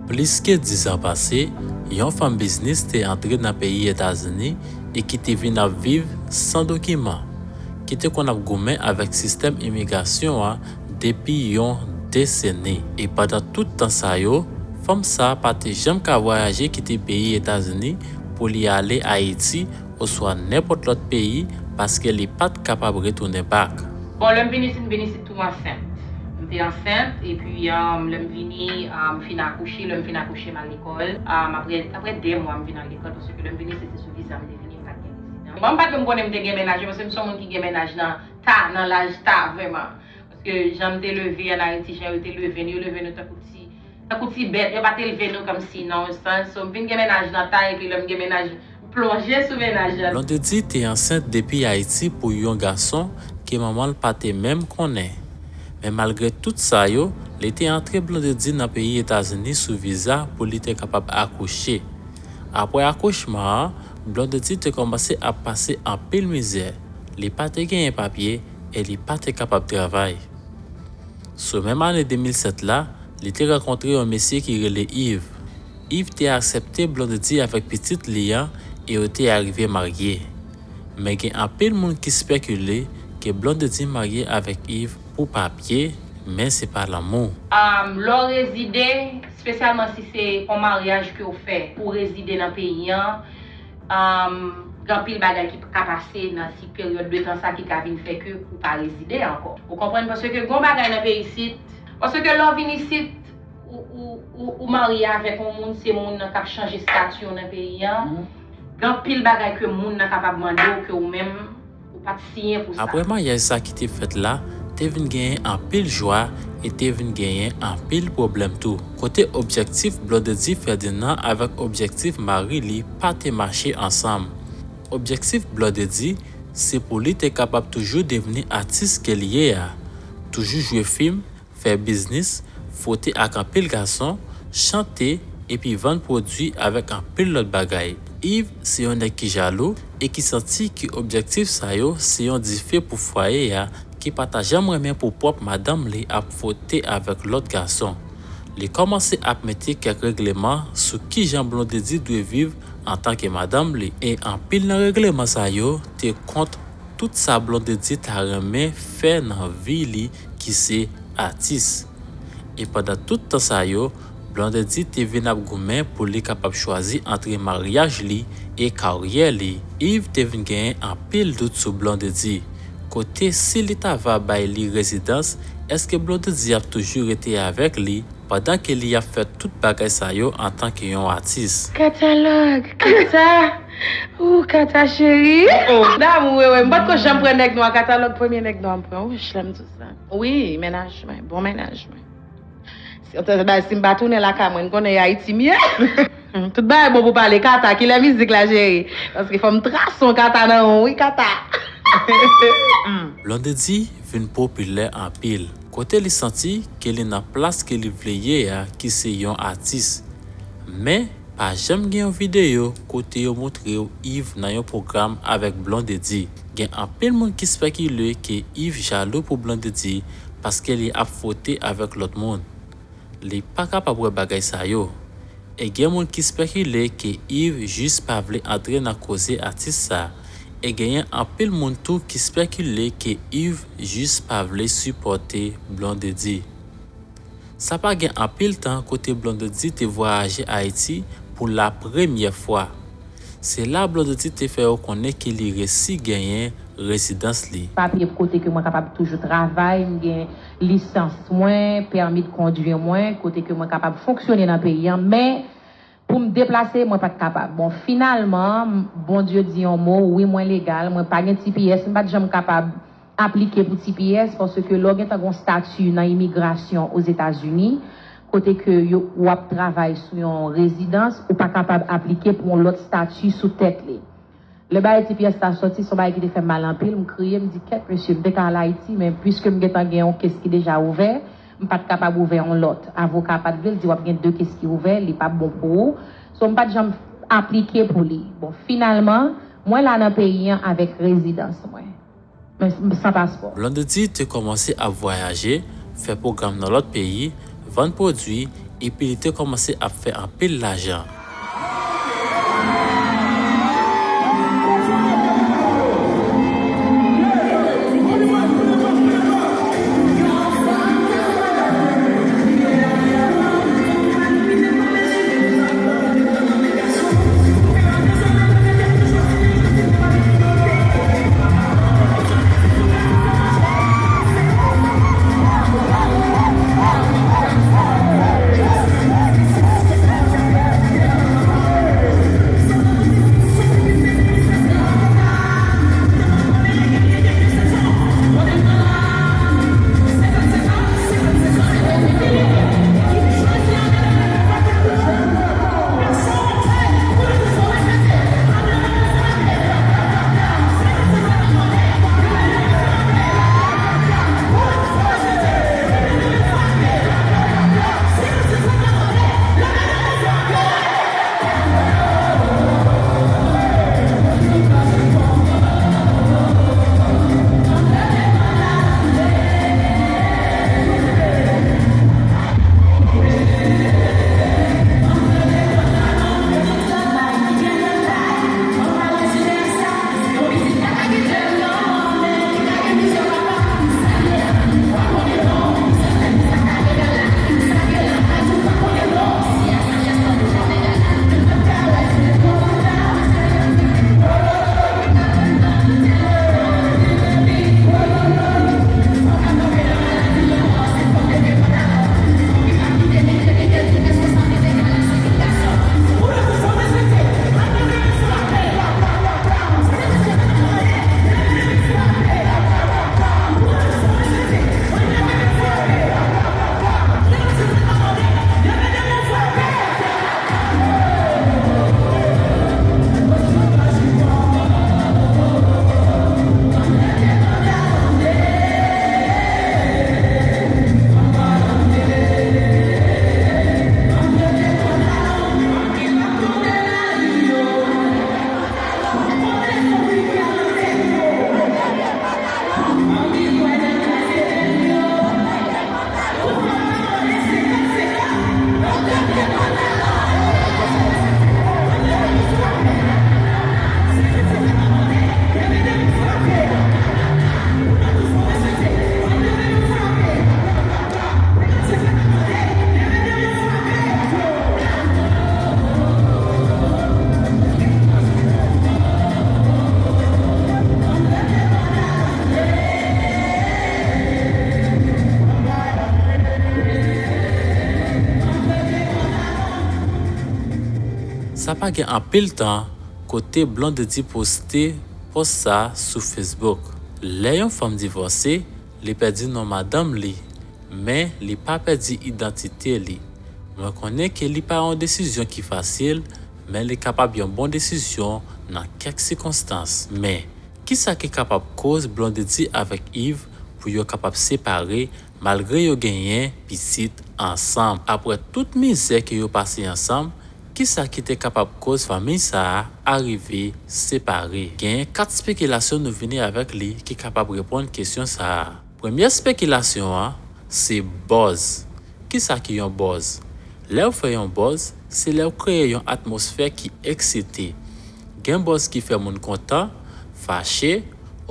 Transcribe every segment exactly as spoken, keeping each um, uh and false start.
Plis ke diz an pase, yon fanm biznis te antre nan peyi Etazini e ki te vin ap viv san dokiman, ki te konn ap goumen avèk sistèm imigrasyon an depi yon deseni. E pandan tout tan sa yo, fanm sa a pa te janm ka vwayaje kite peyi Etazini pou li ale Ayiti oswa nenpòt lòt peyi paske li pa t kapab retounen bak. Bon, lè m vin isit, m vin isit tou ansent. M te ansent, epi um, lè m vini, um, m fin akouche, lè m fin akouche, m al lekòl. Um, apre, apre de mwa, m vin al lekòl, paske lè m vin isit, se sou viza m te vini, m pa t gen rezidan. Bon, m pa t menm konnen m te gen mennaj, paske m se yon moun ki gen mennaj nan ta, nan laj ta, vrèman. Paske jan m te leve ann Ayiti, jan yo te leve n, yo leve nou tankou ti, tankou ti bèt, yo pa t elve nou kòmsi nan yon sans. So, m vin gen mennaj nan ta, epi lè m gen mennaj, m plonje sou mennaj la. Blondedy te ansent depi Ayiti pou yon gason ke manman l pa te menm konnen. Men malgre tout sa yo, li te antre Blondedy nan peyi Etazini sou viza pou li te kapab akouche. Apre akouchman an, Blondedy te kòmanse ap pase anpil mizè. Li pa te genyen papye e li pa te kapab travay. Sou menm ane de mil sèt la, li te rankontre yon mesye ki rele Yves. Yves te aksepte Blondedy avèk pitit li an e yo te arive marye. Men gen anpil moun ki spekile ke Blondedy marye avèk Yves pou papye, men se pa lanmou. Um, lè w rezide, espesyalman si se yon maryaj ke w fè pou w rezide nan peyi an, um, gen anpil bagay ki ka pase nan ti peryòd de tan sa ki ka vin fè ke ou pa rezide ankò. Ou konprann? Paske gen yon bagay nan peyi isit, paske lè w vin isit, ou, ou, ou, ou marye avèk yon moun, se moun nan k ap chanje estati w nan peyi an. Gen anpil bagay ke moun nan kapab mande w ke ou menm, ou pa t siyen pou sa. Apre maryaj sa ki te fèt la, te vin genyen anpil jwa e te vin genyen anpil pwoblèm tou. Kote objektif Blondedy Ferdinand avèk objektif mari li pa te mache ansanm. Objektif Blondedy, se pou li te kapab toujou devni atis ke li ye a, toujou jwe fim, fè biznis, fwote ak anpil gason, chante, epi vann pwodui avèk anpil lòt bagay. Yves se yon nèg ki jalou e ki santi ke objektif sa yo se yon dife pou fwaye a, ki pa ta janm renmen pou pwòp madanm li ap fwote avèk lòt gason. Li kòmanse ap mete kèk regleman sou kijan Blondedy dwe viv antanke madanm li, e anpil nan regleman sa yo te kont tout sa Blondedy ta renmen fè nan vi li ki se atis. E pandan tout tan sa yo, Blondedy te vin ap goumen pou li kapab chwazi antre maryaj li e karyè li. Yves te vin genyen anpil dout sou Blondedy, kote si li ta va bay li rezidans, èske Blondedy ap toujou rete avèk li pandan ke li ap fè tout bagay sa yo antanke yon atis? Katalòg, Kata, ou Kata cheri. Oh, damou, wi, wi. M pa t ko janm pran nèg nwa, Katalòg premye nèg nwa m pran. Wouch, lè m di w sa. Wi, mennaj mwen, bon mennaj mwen. Si, si m pa tounen lakay mwen, n konnen e Ayiti m ye. Tout bagay bon pou pale, Kata, kilè mizik la, cheri? Paske fò m trase yon Kata nan ou, wi, Kata. Blondedy vin popilè anpil, kote li santi ke li nan plas ke li vle ye a, ki se yon atis. Men, pa janm gen yon videyo kote yo montre w Yves nan yon pwogram avèk Blondedy. Gen anpil moun ki spekile ke Yves jalou pou Blondedy paske li ap fwote avèk lòt moun. Li pa kapab wè bagay sa yo. E gen moun ki spekile ke Yves jis pa vle antre nan koze atis sa. E genyen anpil moun tou ki spekile ke Yves jis pa vle sipòte Blondedy. Sa pa gen anpil tan kote Blondedy te vwayaje Ayiti pou la premyè fwa. Se la Blondedy te fè yo konnen ke li resi genyen rezidans li. Papye kote ke mwen kapab toujou travay, m gen lisans mwen, pèmi de kondwi mwen, kote ke mwen kapab fonksyone nan peyi an, men pou m deplase, mwen pa t kapab. Bon, finalman, Bondye di yon mo, wi, mwen legal, mwen pa gen T P S, m pa t janm kapab aplike pou T P S, paske lè w gentan gen yon stati nan imigrasyon Ozetazini, kote ke yo, w ap travay sou yon rezidans, ou pa kapab aplike pou yon lòt stati sou tèt li. Lè bagay T P S sa soti, se yon bagay ki te fè m mal anpil, m kriye, m di, kèt, mesye, m te ka al Ayiti, men piske m gentan gen yon kes ki deja ouvè, m pa t kapab ouvè yon lòt. Avoka a pa t vle, l di w ap gen de kes ki ouvè, li p ap bon pou ou. So, m pa t janm aplike pou li. Bon, finalman, mwen la nan peyi an avèk rezidans mwen. Men m san paspò. Blondedy te kòmanse ap vwayaje, fè pwogram nan lòt peyi, vann pwodui, epi li te kòmanse ap fè anpil lajan. Sa pa gen anpil tan kote Blondedy poste pòs sa sou Facebook. Lè yon fanm divòse, li pèdi non madanm li, men li pa pèdi idantite li. Mwen konnen ke li pa yon desizyon ki fasil, men li kapab yon bon desizyon nan kèk sikonstans. Men, kisa ki kapab koz Blondedy avèk Yves pou yo kapab separe malgre yo genyen pitit ansanm? Apre tout mizè ke yo pase ansanm, kisa ki te kapab koz fanmi sa a arive separe? Genyen kat spekilasyon nou vini avèk li ki kapab reponn kesyon sa a. Premye spekilasyon an, se buzz. Kisa ki yon buzz? Lè w fè yon buzz, se lè w kreye yon atmosfè ki eksite. Gen buzz ki fè moun kontan, fache,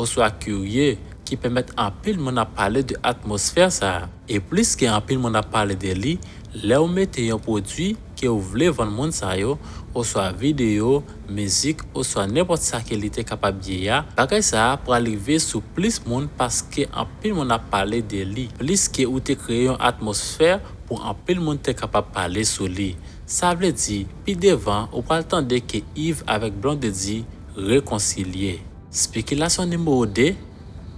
oswa kirye, ki pèmèt anpil moun ap pale de atmosfè sa a. E plis ke anpil moun ap pale de li, lè w mete yon pwodui ke w vle vann moun sa yo, oswa videyo, mizik, oswa nenpòt sa ke li te kapab ye a, bagay sa a pral rive sou plis moun paske anpil moun ap pale de li. Plis ke ou te kreye yon atmosfè pou anpil moun te kapab pale sou li. Sa vle di, pi devan, ou pral tande ke Yves avèk Blondedy rekonsilye. Spekilasyon nimewo de,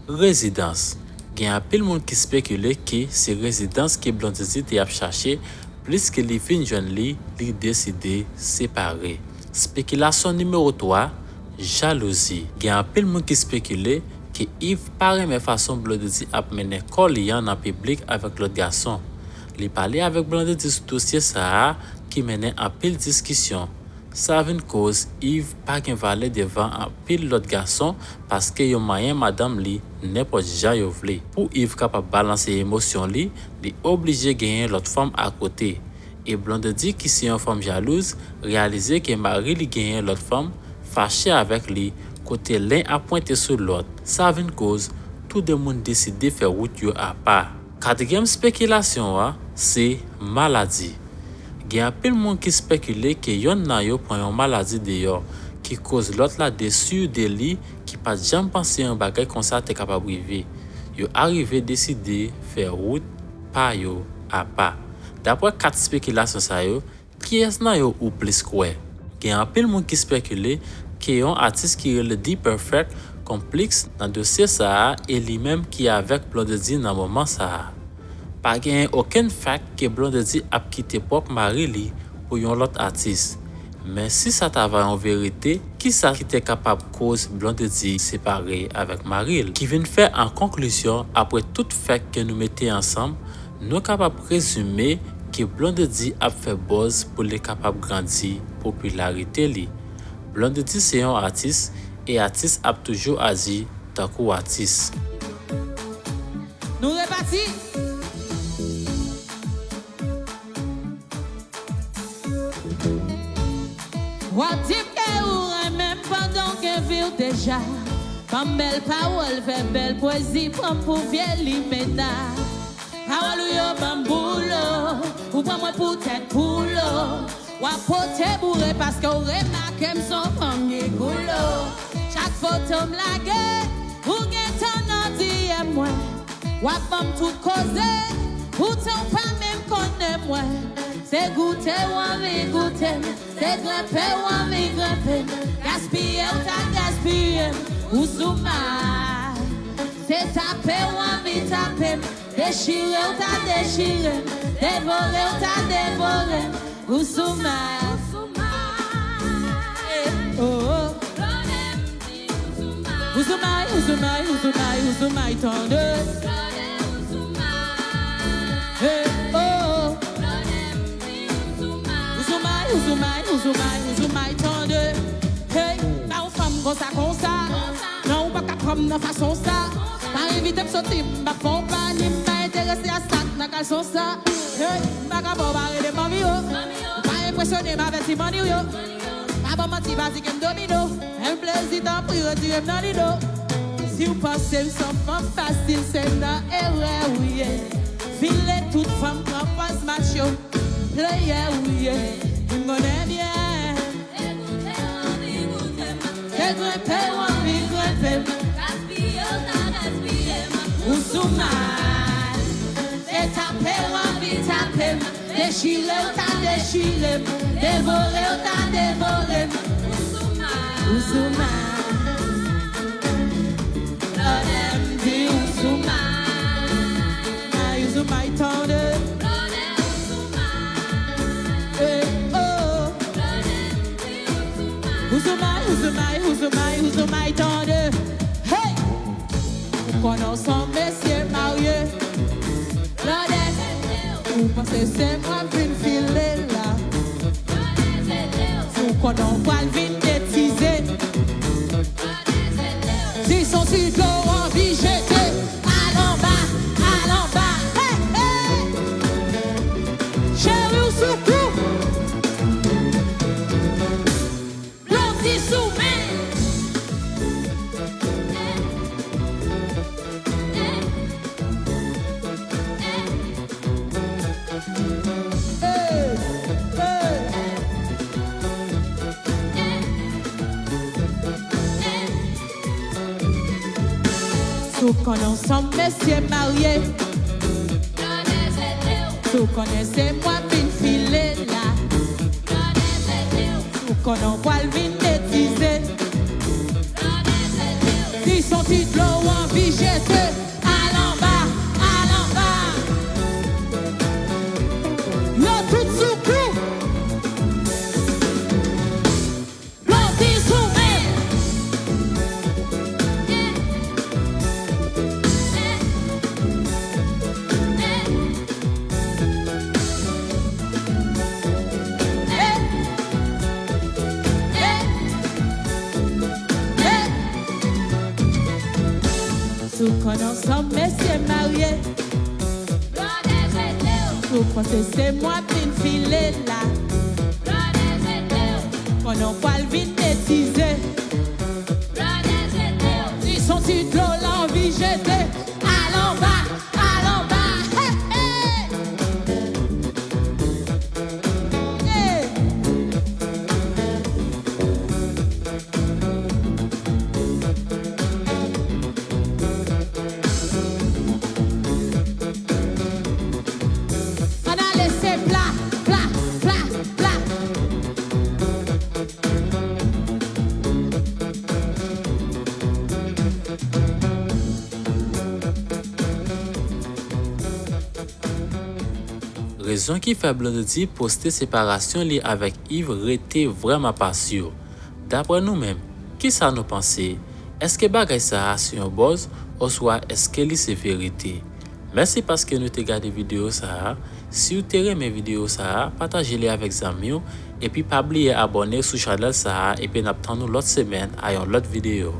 rezidans. Gen anpil moun ki spekile ke se rezidans ke Blondedy te ap chache, plis ke li fin jwenn li, li deside separe. Spekilasyon nimewo twa, jalouzi. Gen anpil moun ki spekile ke Yves pa renmen fason Blondedy ap mennen kò li an nan piblik avèk lòt gason. Li pale avèk Blondedy sou dosye sa a ki mennen anpil diskisyon. Sa vin koz Yves pa gen valè devan anpil lòt gason paske yo manyen madanm li nenpòt jan yo vle. Pou Yves kapab balanse emosyon li, li oblije genyen lòt fanm akote. E Blondedy, ki se yon fanm jalouz, reyalize ke mari li genyen lòt fanm, fache avèk li, kote len ap pwente sou lòt. Sa vin koz tou de moun deside fè wout yo apa. Katriyèm spekilasyon an se maladi. Gen anpil moun ki spekile ke yonn nan yo pran yon maladi deyò, ki koz lòt la desi de li, ki pa t janm panse yon bagay konsa te kapab rive. Yo arive deside fè wout pa yo apa. Daprè kat spekilasyon sa yo, kiyès nan yo ou plis kwè? Gen anpil moun ki spekile ke yon atis ki rele D-Perfect konplis nan dosye sa a e li menm ki avèk Blondedy nan moman sa a. Pa genyen okenn fak ke Blondedy ap kite pwòp mari li pou yon lòt atis. Men si sa ta va yon verite, kisa ki te kapab koz Blondedy separe avèk mari l? Ki vin fè an konklizyon, apre tout fèk ke nou mete ansanm, nou kapab rezime ke Blondedy ap fè buzz pou li kapab grandi popilarite li. Blondedy se yon atis, e atis ap toujou aji tankou atis. Nou repati. W ap di m ke ou renmen m pandan w gen vi w deja. Ban m bèl pawòl, fè bèl pwezi, pran m pou vye limena. Pawòl ou yo ban m boulo, ou pran mwen pou tèt boulo. W ap pote boure paske w remake m se yon fanm ki koulo. Chak foto m lage, ou gentan nan D M mwen. W ap ban m tout koze, poutan w pa menm konnen mwen. Se goute w anvi goute m, se grenpe w anvi grenpe m. Gaspiye w ta gaspiye m, ou sou may. Se tape w anvi tape m, dechire w ta dechire m, devore w ta devore m. Ou sou may. Eh, oh, oh. Ou sou may, ou sou may, ou sou may, ou sou may, tande. Eh, oh, oh. Ou sou may, ou sou may, ou sou may, ou sou may, tande. Hey, pa yon fanm konsa, konsa. Non, ou pa ka pran m nan fason sa. Pa envite m soti, m pa fè w pa ni m pa enterese a sa k nan kalson sa. Hey, m pa ka ba w pa rele manmi yo. Pa enpresyone m avèk ti manniw yo. Pa ban m manti, pa di ke m domino. Fè m plezi, tanpri, retire m nan lido. Si w panse m se yon fanm fasil, se nan erè ou ye. File tout fanm pran pòz macho. Player ou ye, m konnen byen. Se goute w anvi goute m. Se grenpe w anvi grenpe m. Gaspiye w ta gaspiye m. Ou sou may. Se tape w anvi tape m. Dechire w ta dechire m. Devore w ta devore m. Ou sou may. Ou sou may. Blondedy, ou sou may. Ou sou may, tande. Eh, oh. Ou sou may, ou sou may, ou sou may, ou sou may, tande. Hey! Ou konnen w se yon mesye marye. Ou panse se mwen k vin file la. Ou konnen w pral vin betize. Di son ti dlo w anvi jete. Al anba, al anba. Hey, hey. Cheri w sou kou. Blondedy sou men. Si w konnen w se yon mesye marye. Si w konnen se mwen k vin file la. Si w konnen w pral vin betize. Si son ti dlo w anvi jete. Al anba, al anba. Yo tout sou kou. Blondedy sou men. Si w konnen w se yon mesye marye. Ou panse se mwen k vin file la. Pandan w pral vin betize. Li son ti dlo l anvi jete. Al anba, al anba. Hey, hey. Hey. Ann ale, se pla, pla, pla, pla. Rezon ki fè Blondedy poste separasyon li avèk Yves rete vrèman pa si. Daprè nou menm, kisa nou panse? Èske bagay sa a se yon buzz oswa èske li se verite? Mèsi paske nou te gade videyo sa a. Si w te renmen videyo sa a, pataje li avèk zanmi w, epi pa bliye abòne sou chanèl sa a, epi n ap tann ou lòt semèn a yon lòt videyo.